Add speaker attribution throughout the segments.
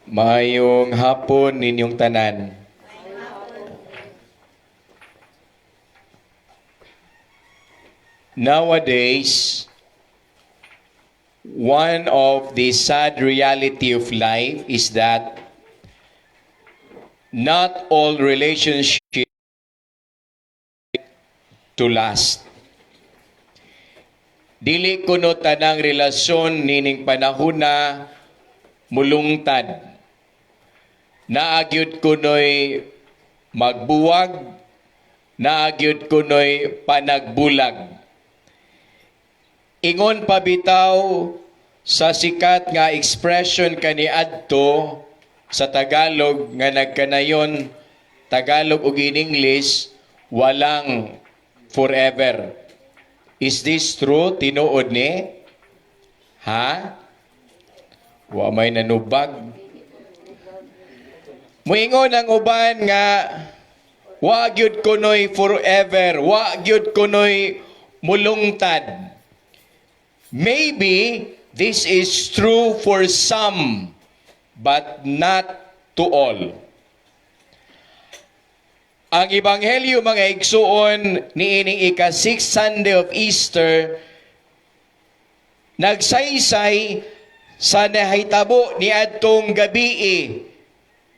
Speaker 1: Maayong hapon ninyong tanan. Nowadays, one of the sad reality of life is that not all relationships to last. Dili kuno tanang relasyon nining panahona mulungtad. Naa gyud kunoy magbuwag, naa gyud kunoy panagbulag. Ingon pa bitaw sa sikat nga expression kaniadto sa Tagalog nga nagkanayon Tagalog ug in English, walang forever. Is this true? Tinuod ni? Ha? Wa may nanubag. Muingon ang uban nga wa gyud kunoy forever, wa gyud kunoy mulungtad. Maybe this is true for some, but not to all. Ang Ebanghelyo, mga igsuon, niining ika-6 Sunday of Easter nagsaysay sa nahitabo niadtong gabii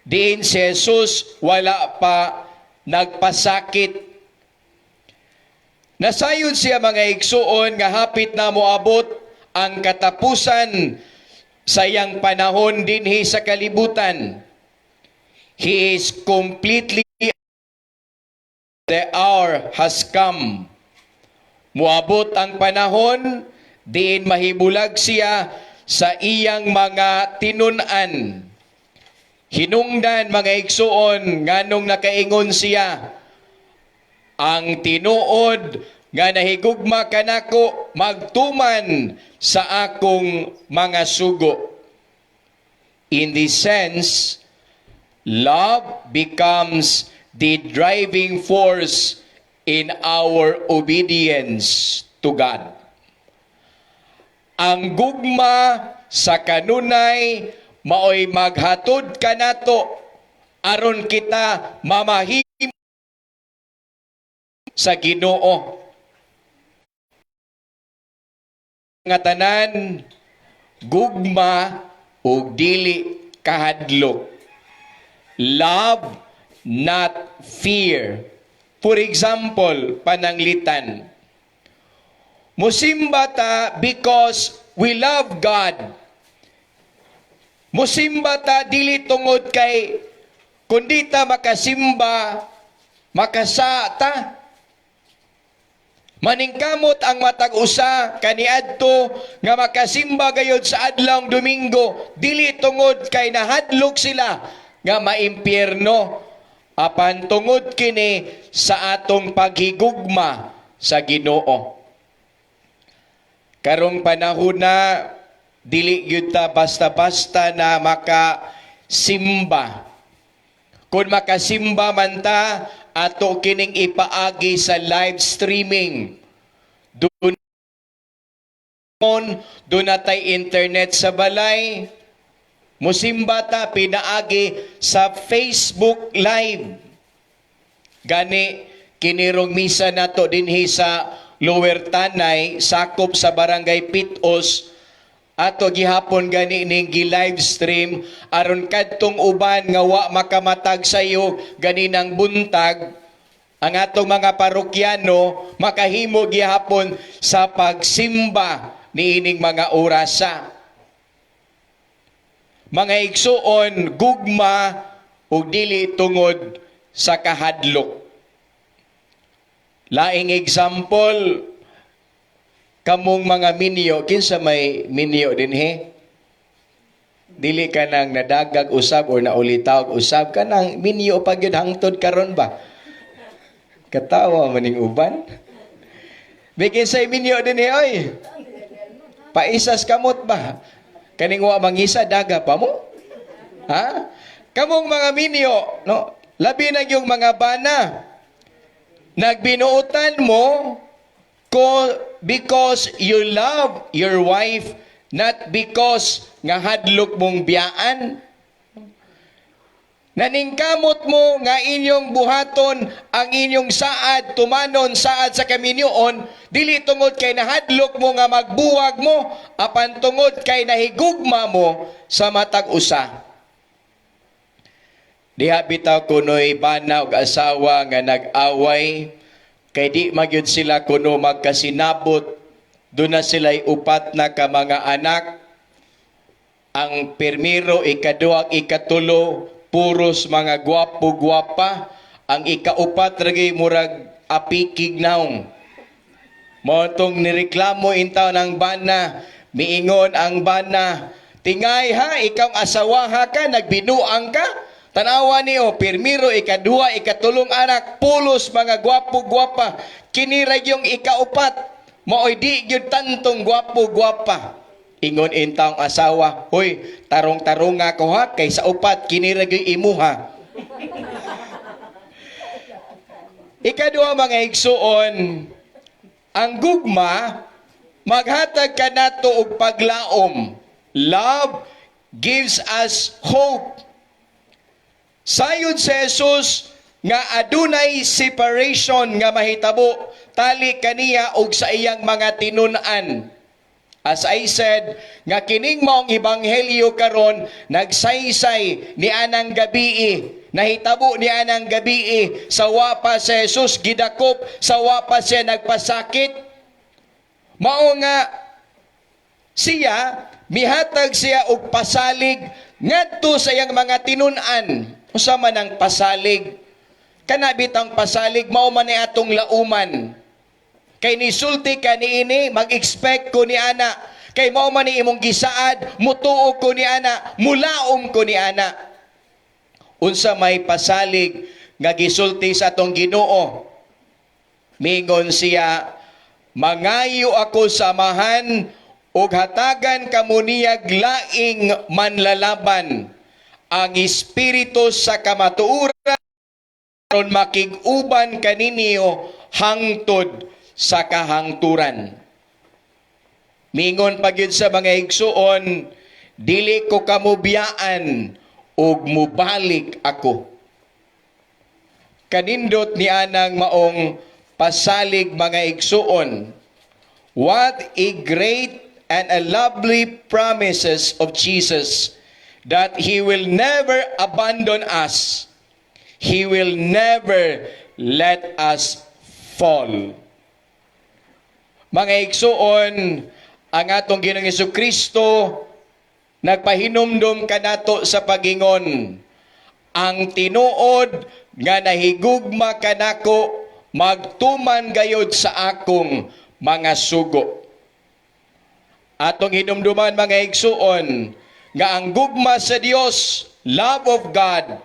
Speaker 1: diin si Jesus wala pa nagpasakit. Nasayod siya, mga igsuon, nga hapit na moabot ang katapusan sa iyang panahon dinhi sa kalibutan. He is completely, the hour has come. Muabot ang panahon diin mahibulag siya sa iyang mga tinun-an. Hinungdan, mga igsuon, nganong nakaingon siya, "Ang tinuod nga nahigugma kanako magtuman sa akong mga sugo." In this sense, love becomes the driving force in our obedience to God. Ang gugma sa kanunay maoy maghatod kanato aron kita mamahimo sa Ginoo. Nga tanan, gugma ug dili kahadlok. Love, not fear. For example, pananglitan. Musimba ta because we love God. Musimba ta dili tungod kay kundi ta makasimba, makasa ta. Maningkamot ang matag usa kaniadto nga makasimba gayod sa adlawng Domingo, dili tungod kay nahadlok sila nga maimpyerno, apan tungod kini sa atong paghigugma sa Ginoo. Karong panahon na, dili gyud ta basta-basta na makasimba. Kung makasimba man ta, ato kining ipaagi sa live streaming. Doon na tay internet sa balay. Musimba ta pinaagi sa Facebook Live. Gani kinirong misa nato dinhi sa Lower Tanay, sakop sa Barangay Pitos, ato gihapon gani ning gi-live stream aron kadtong uban nga wa makamatag sayo ganinang buntag, ang atong mga parokyano makahimo gihapon sa pagsimba niining mga orasa. Mga igsuon, gugma ug dili tungod sa kahadlok. Laing example, kamong mga minyo, kinsa may minyo dinhi? Dili ka nang nadagag usab or naulitaw usab, kanang minyo pa gyud hangtod karon ba? Katawa maning uban. Bikin sa minyo dinhi oy. Paisas kamot ba? Kaning wa mangisa, daga pa mo? Ha? Kamong mga minyo, no? Labi na yung mga bana. Nagbinuotan mo ko because you love your wife, not because nga hadlok mong biyaan. Naningkamot mo nga inyong buhaton ang inyong saad, tumanon saad sa kaminyoon, dili tungod kay nahadlok mo nga magbuwag mo, apan tungod kay nahigugma mo sa matag usa. Diha bitaw kuno'y bana og asawa nga nag-away, kay di magyud sila kuno magkasinabot. Duna sila'y upat na ka mga anak. Ang pirmiro, ikaduha, ikatulo, puros mga gwapo-gwapa. Ang ikaupat ragi murag apikig naong. Mao tong nireklamo intaw ng bana, miingon ang bana, "Tingay ha, ikaw ang asawaha ka, nagbinuang ka. Tanawa niyo, pirmiro, ikaduha, ikatulong anak, pulos mga gwapo-gwapa. Kini ra yung ikaupat, maoy di gyud tantong gwapo-gwapa." Ingon intawong asawa, "Hoy, tarong-tarunga ko ha, kay sa upat, kini ra gyud imuha." Ikaduha, mga igsuon, ang gugma maghatag kanato og paglaom. Love gives us hope. Sayod sa Jesus nga adunay separation nga mahitabo tali kaniya og sa iyang mga tinun-an. As I said, nga kining maong ebanghelyo karon nagsaysay ni anang gabii, nahitabo ni anang gabii sa wa pa si Jesus gidakop, sa wa pa siya nagpasakit. Mao nga siya mihatag siya og pasalig ngadto sa iyang mga tinun-an. Usa man ang pasalig? Kana bitang pasalig mao man ni atong lauman. Kay nisulti ka niini, mag-expect ko ni ana. Kay mao man ni imong gisaad, mutuo ko ni ana, mulaom ko ni ana. Unsa may pasalig nga gisulti sa atong Ginoo? Mingon siya, "Mangayo ako sa Amahan ug hatagan kamo niyag laing manlalaban, ang Espiritu sa kamatuoran, aron makig-uban kaninyo hangtod sa kahangturan." Mingon pa gyud sa mga igsuon, "Dili ko kamo biyaan ug mubalik ako." Kanindot ni anang maong pasalig, mga igsuon. What a great and a lovely promises of Jesus that He will never abandon us. He will never let us fall. Mga igsuon, ang atong Ginoong Kristo nagpahinumdum kanato sa pagingon, "Ang tinuod nga nahigugma kanako magtuman gayod sa akong mga sugo." Atong hinumduman, mga igsuon, nga ang gugma sa Dios, love of God,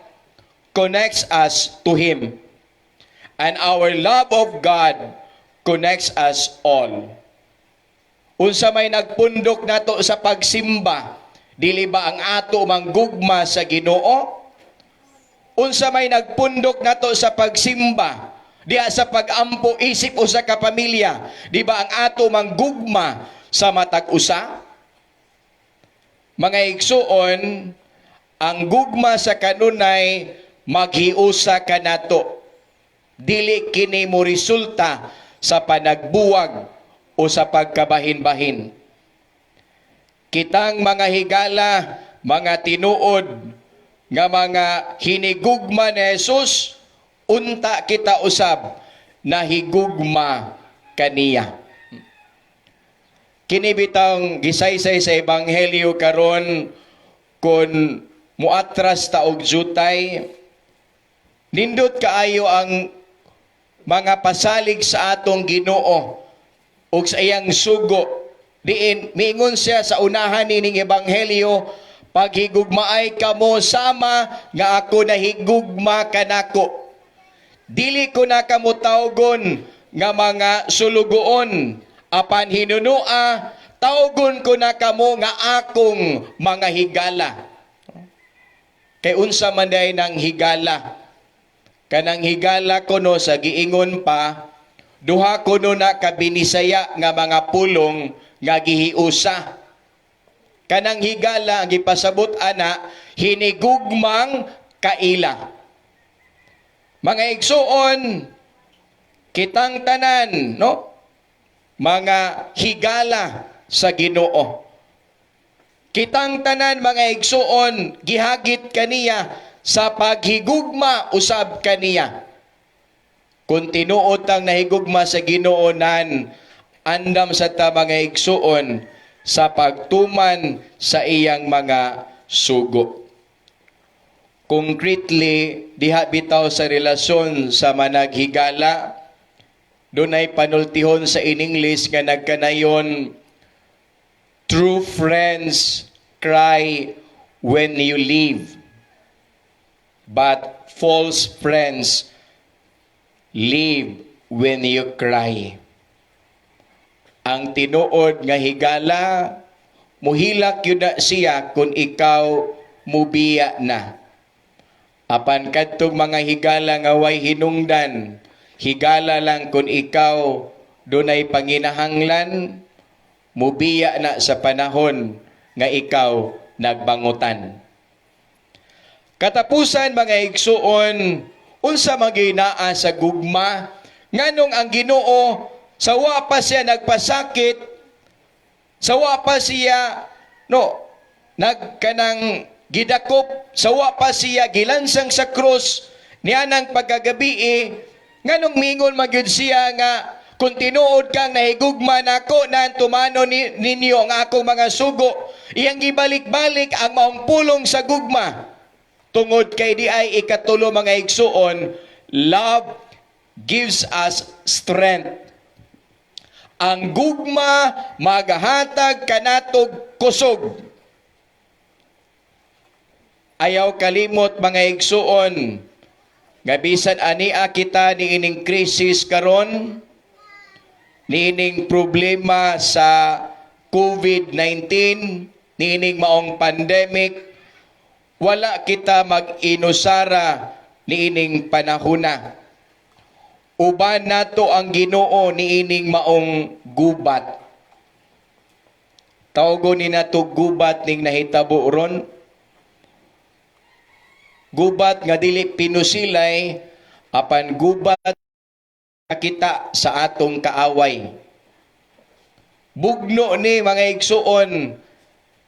Speaker 1: connects us to Him. And our love of God connects us all. Unsa may nagpundok nato sa pagsimba, dili ba ang ato mang gugma sa Ginoo? Unsa may nagpundok nato sa pagsimba, diha sa pagampo isip usa ka pamilya, di ba ang ato mang gugma sa matag usa? Mga igsuon, ang gugma sa kanunay maghiusa kanato. Dili kini mo resulta sa panagbuwag o sa pagkabahin-bahin. Kitang mga higala, mga tinuod nga mga hinigugma ni Jesus, unta kita usab nahigugma kaniya. Kini bitang gisaysay sa ebanghelyo karon, kon muatras ta og jutay, nindot kaayo ang mga pasalig sa atong Ginoo ug sa iyang sugo. Diin miingon siya sa unahan nining ebanghelyo, "Paghigugmaay kamo sama nga ako nahigugma kanako. Dili ko na kamo tawgon nga mga sulugoon, apan hinunua tawgon ko na kamo nga akong mga higala." Kay unsa man day nang higala? Kanang higala kuno sa giingon pa, duha kuno na kabinisaya nga mga pulong nga gihiusa. Kanang higala ang gipasabot ana, hinigugmang kaila. Mga igsuon, kitang tanan, no? Mga higala sa Ginoo. Kitang tanan, mga igsuon, gihagit kaniya sa paghigugma usab kaniya. Kung tinuod tang nahigugma sa Ginoo nan, andam sa ta, mga igsuon, sa pagtuman sa iyang mga sugo. Concretely, diha bitaw sa relasyon sa managhigala, dunay panultihon sa in English nga nagkanayon, "True friends cry when you leave, but false friends leave when you cry." Ang tinuod nga higala, muhilak gyud na siya kung ikaw mubiya na. Apan kadtong mga higala nga way hinungdan, higala lang kung ikaw dunay panginahanglan, mubiya na sa panahon nga ikaw nagbangutan. Katapusan, mga igsuon, unsa maginaa sa gugma? Nganong ang Ginoo, sa wa pa siya nagpasakit, sa wa pa siya, no, nagkanang gidakop, sa wa pa siya gilansang sa krus nianang pagkagabii, nganong mingon magyud siya nga kung tinuod kang nahigugma nako na, tumano ninyo ang akong mga sugo? Iyang gibalik-balik ang maong pulong sa gugma tungod kay di ay ikatulo, mga igsuon, love gives us strength. Ang gugma magahatag kanatog kusog. Ayaw kalimot, mga igsuon, nga bisan ania kita niining krisis karon, niining problema sa COVID-19, niining maong pandemic, wala kita mag-inusara niining panahona. Uban nato ang Ginoo niining maong gubat. Tawgon ni nato gubat ning nahitabo ron. Gubat nga dili pinusilay, apan gubat kita sa atong kaaway. Bugno ni, mga igsuon,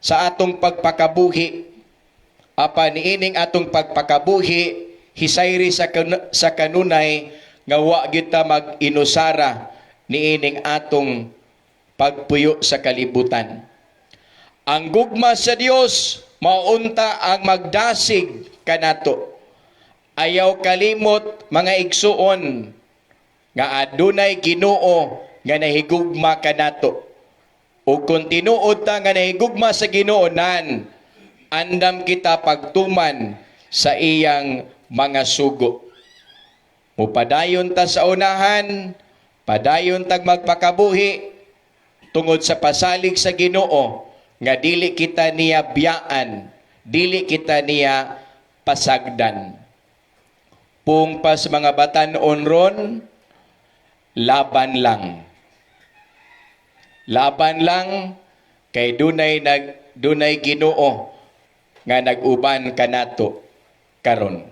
Speaker 1: sa atong pagpakabuhi. Apan niining atong pagpakabuhi, hisayri sa kanunay nga wa kita mag-inusara niining atong pagpuyo sa kalibutan. Ang gugma sa Dios maunta ang magdasig kanato. Ayaw kalimot, mga igsuon, nga adunay Ginoo nga nahigugma kanato. O kung tinuod ta nga nahigugma sa Ginoo nan, andam kita pagtuman sa iyang mga sugo. Mupadayon ta sa unahan, padayon tag magpakabuhi tungod sa pasalig sa Ginoo nga dili kita niya biyaan, dili kita niya pasagdan. Pung pa sa mga batan-on ron, laban lang. Laban lang kay dunay Ginoo nga nag-uban kanato karon.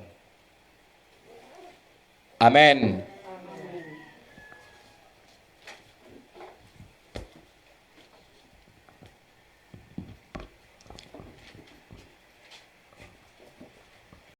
Speaker 1: Amen.